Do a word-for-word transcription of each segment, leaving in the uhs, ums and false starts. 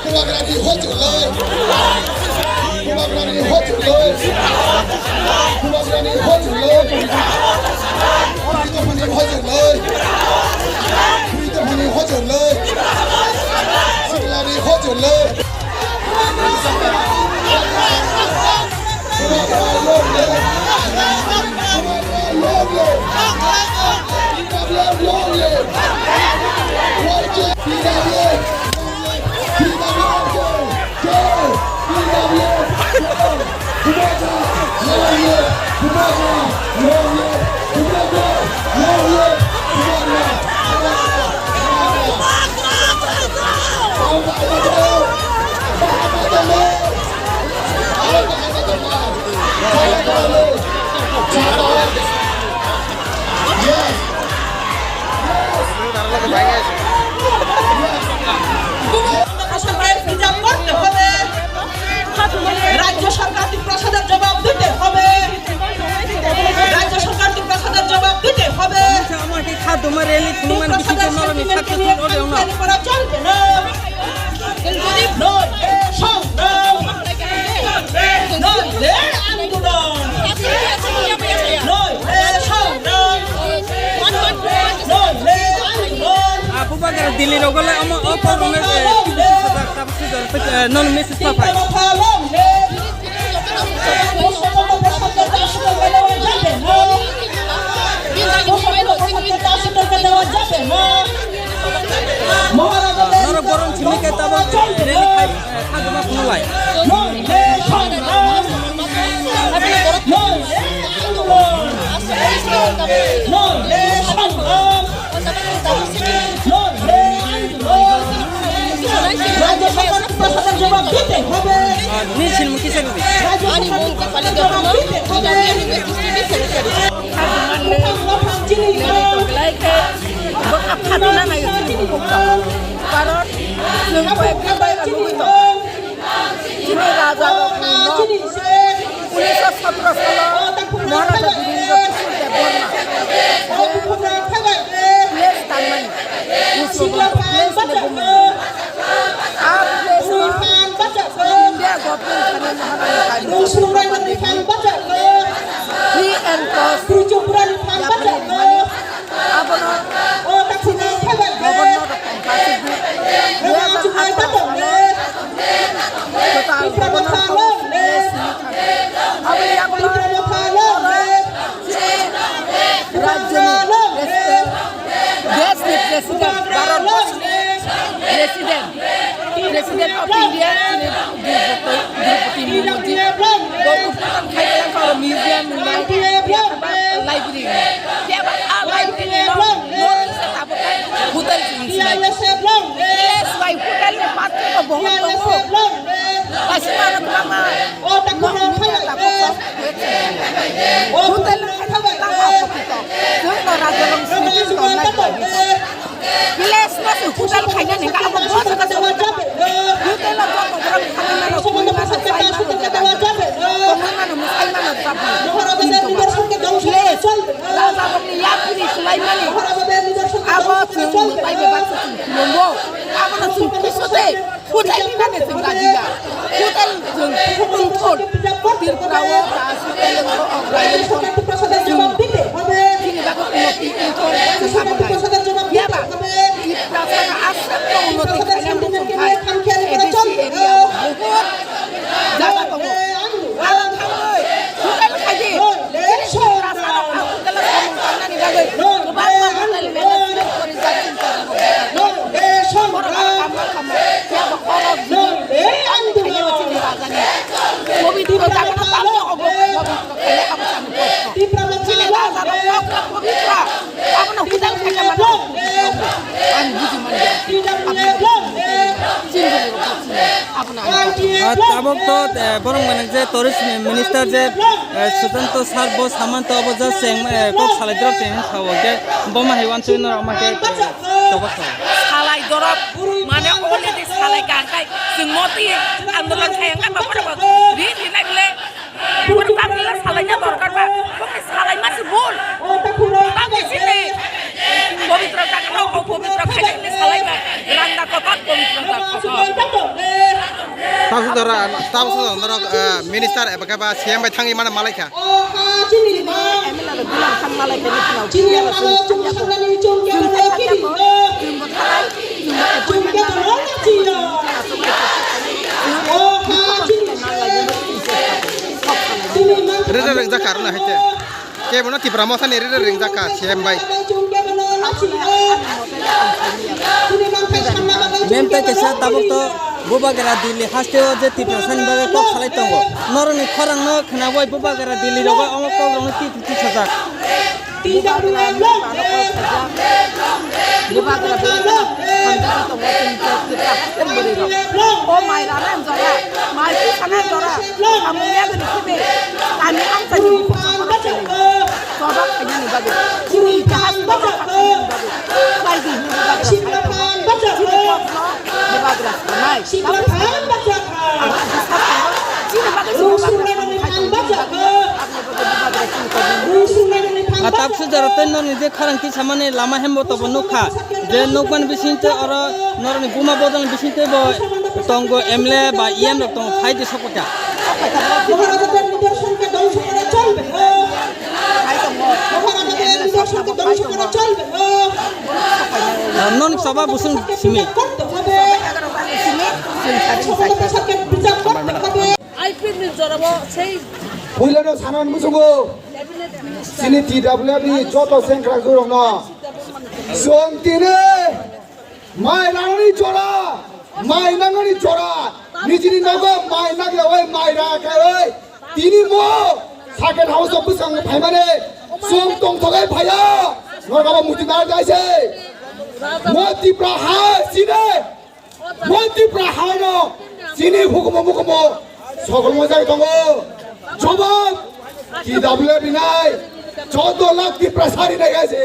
Bubagrani hojorloi. Bubagrani hojorloi. Bubagrani hojorloi. Bubagrani hojorloi. Bubagrani hojorloi. Siklani hojorloi. রাজ্য সরকার ত্রিপুরা সরকারের জবাব দিতে হবে। রাজ্য সরকার ত্রিপুরা সরকারের জবাব দিতে হবে। আমাকে খাদ্য মারে এলি কোনো মানে ত্রিপুরা সরকারের বিশেষ নরমি sentiment কে নিয়ে খাদ্য ওরে ওনা। খামখেয়ালি করা চলবে না। নইলে সংগ্রাম, নইলে আন্দোলন, নইলে সংগ্রাম, নইলে আন্দোলন। Abu bagara Delhi rogole omo opo rune de, non message pa pai. Norok borom simi ke tabo rally khai, khajama phunulai. Nini sinimung kisa rwdi. Ani mung Kipali Debbarma, P W D District Secretary. Lai khe bwkha phatna nai chini bukhuk tong. Karon chwng koi ekta bai nugwi tong. Chini raja rokni nok unisho sotro salo Maharaja Birendra Kishore Debbarma je place tangmani, Pushpabanta place le bumung. A place no India government thani Maharani Kailash Devi free and cost yapri mani abono governor rok tongkha sidi. Dui hajar atharo salo kwtal governor kok place ni thani. Aboni yagulo oro chini rajyoni president, deshni president, Bharat borshoni president, President of India, chini Draupadi, Draupadi Murmu ji, bo udghaton khai khe oro museum ni nai, library ni. Phiya ba a library ni no, norok se tabuk khai hotel chini sinai. Yes, wai hotel ni path khe bo bohor tongo. Kaisa mano kwbangma nok ni tabuk kok. Hotel ni khai khe tamo hotel to. Chwng no raja rong sini tong nai. Village no se hotel khaina ni ka abo bosa ka sa. Hotel o joto borok khanai mano, khwnai mano, chai mano, jera mano, tongwi mano, mwsai mano, jabra. Kintu ba village raja rokni yapri khlai mani abo chwng mwtai bai baksa chwng khulumbo. Abono chwng kisu tei hotel hinani chwng rajiya. Hotel chwng khulumthor. Kok to, eh, borok manang je tourist minister je, eh, Susanto sir bo saman to obo just cheng, eh, kok salai drop cheng sao je bo ma hai wan twi norok ma ke, eh, tobo sao. Salai drop mane already salai ka kai chwng moti andolon khai ang ba borok ri ri nai le borok ta le salai na dorkar ba kok salai ma se bol ta ke sini. Pabitra jaga no, o pabitra khaina ni salai ba, randa kotor, pabitra jaga kotor. Tamsa dara, tamsa dara, eh, minister eba khe ba C M bai thangwi mano malai kha. Rida rang jakar na haite. Kebono Tipra Motha ni riri ringjak kha C M bai. Mem tei kaisa tabuk to Bubagra Delhi haste o je Tiprasa ni bagwi kok salai tongo. Norokni khorang no khwnagwi Bubagra Delhi rogo omo kok rokno twi twi sajak. Bubagra belai kheno hamjagwi tongo chini Tipra haste ni bwrwi rok. O mai rana jora, mai twi sana jora, samung ya gani khibi, kami amchani bukhuk chakma chini. Choba khainani bagwi, chini itihas no khainani bagwi, khlai di hinwi bagwi khai tongo. Chini kokno Bubagra sanai. Tabuk sanai. Ang kisa tongo. Chini bagwi se Bubagra sanai khai tongo. Chini bagwi, aboni bagwi Bubagra chini kokno. A tabuk se jora tei noni je khorang tisamani lama hembo tobo nukha. Je nukmani bisingtwi oro norokni buma bodolni bisingtwi bo tongo M L A ba E M rok tongo, phai di sokota. মহারাজাদের নিদর্শনকে ধ্বংস করা চলবে না। মহারাজাদের নিদর্শনকে ধ্বংস করা চলবে না। Non choba busung simi. করতে হবে। সফলতার সাথে বিচার করতে হবে। Puilano sanan muchungo, chini T W F ni joto sengkrak rokno, chwng tini mai nangni jora, mai nangni jora, nijini nogo mai nangyawi mai ra kaiwi, tini mo second house o bwskango phaimani, chwng tongthogwi phaiya, norokbo muchung nang jaise, mo Tipra ha sini. Mo Tipra hano chini hukumu mukumu sokolmo jai tongo. Jobab T W F rinai chaudo lakh Tiprasa rinai gaise.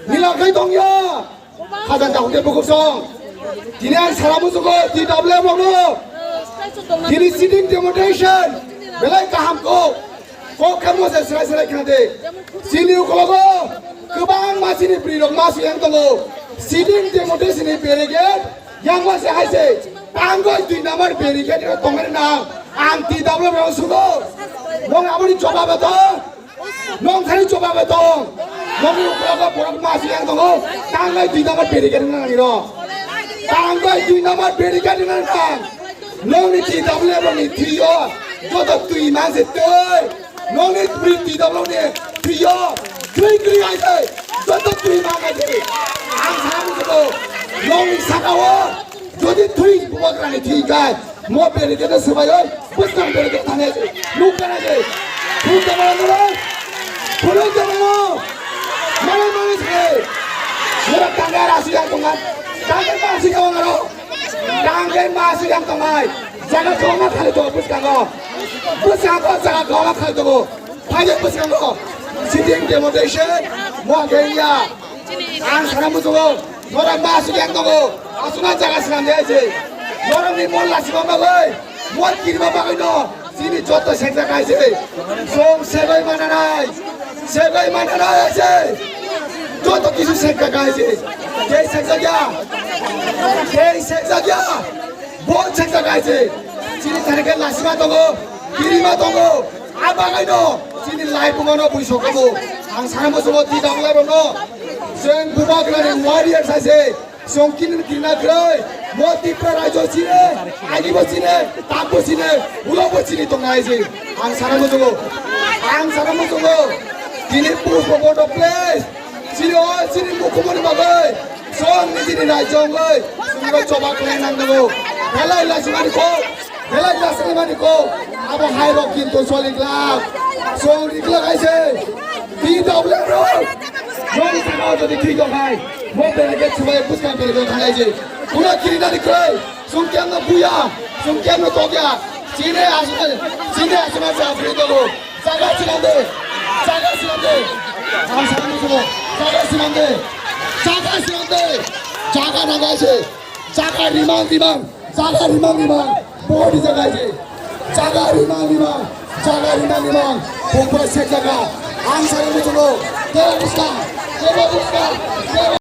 Nila khai tongya. Khajang kahung de bukup song. Tini ang sara musugo T W F rokno. Tini sitting demonstration. Belai kaham ko. Kok khe mo se srai srai khna de. Chini ukologo kwbangma chini bwrwi rok ma suyang tongo. Sitting demonstration ni barricade yang ma se hai se. Tangoi dui number barricade ro tongmani nang. Ang T W F rok sugo. Nong aboni jobab tong. Nong thani jobab tong. Nongni ukologo borok ma suyang tongo. Tangoi dui number barricade nang iro. Tangoi dui number barricade nang tang. Nongni T W F rokni thwio joto twi man se twi. Nongni bwrwi T W F ni thwio twi kwrwi hai se joto twi man hai se. Ang sana musugo nongni sakao jodi twi Bubagrani thwi kai mo barricade swbai oi bwskang barricade thang hai se. Nuk kana se. Phuluk tongmano. Phuluk tongmano. Mano mano se. Mura tangga rasu yang tongan. Tangga rasu yang tongan. Tangkhe ma siyang tongnai. Jaga kwbangma khali tongo bwskango. Bwskango jaga kwbangma khali tongo. Phaidi bwskango. Sitting demonstration. Mo khe ya. Ang sana muchungo. Norok ma siyang tongo. Asuna jaga swnam de se. Norokni mol lachima bagwi. Mol kirima bagwi no. Chini joto sekjak hai se. Chwng segwi mananai. Segwi mananai hai se. Joto kisu sekjak hai se. Tei sekjak ya. Tei sekjak ya. Bo sekjak hai se. Chini thani khe lasima tongo. Kirima tongo. Abagai no. Chini lai bumano bui sokobo. Ang sana muchungo twi dam lai bono. Chwng Bubagrani warriors hai se. Chwng kini kirna kwrwi, mo Tripura rajyo chini, ani bo chini, tak bo chini, ulo bo chini tongnai se. Ang sana muchungo, ang sana muchungo, tini push bo bodo place, chini o chini mukhumoni bagwi, chwng nijini rajyo wngwi, chwngno choba khlai nangnago. Belai lasimani kok, belai lasimani kok, abo hai rok kintu solik lak, solik lak hai se. T W F rok, nong sakao jodi thwi tong hai, mo barricade swbai bwskang barricade thangnai se. Kuno kirinani kwrwi, chwng kemno buya, chwng kemno tokya, Chini aswk, chini aswk ma chakri tongo. Jaga sinamde, jaga sinamde. Ang sakni tongo. Jaga sinamde, jaga sinamde. Jaga nangase, jaga rimang rimang, jaga rimang rimang. Bodi jaga je, jaga rimang rimang, jaga rimang rimang. Bongbai sek jaga. Ang sakni tongo. Dewa buska, dewa buska, dewa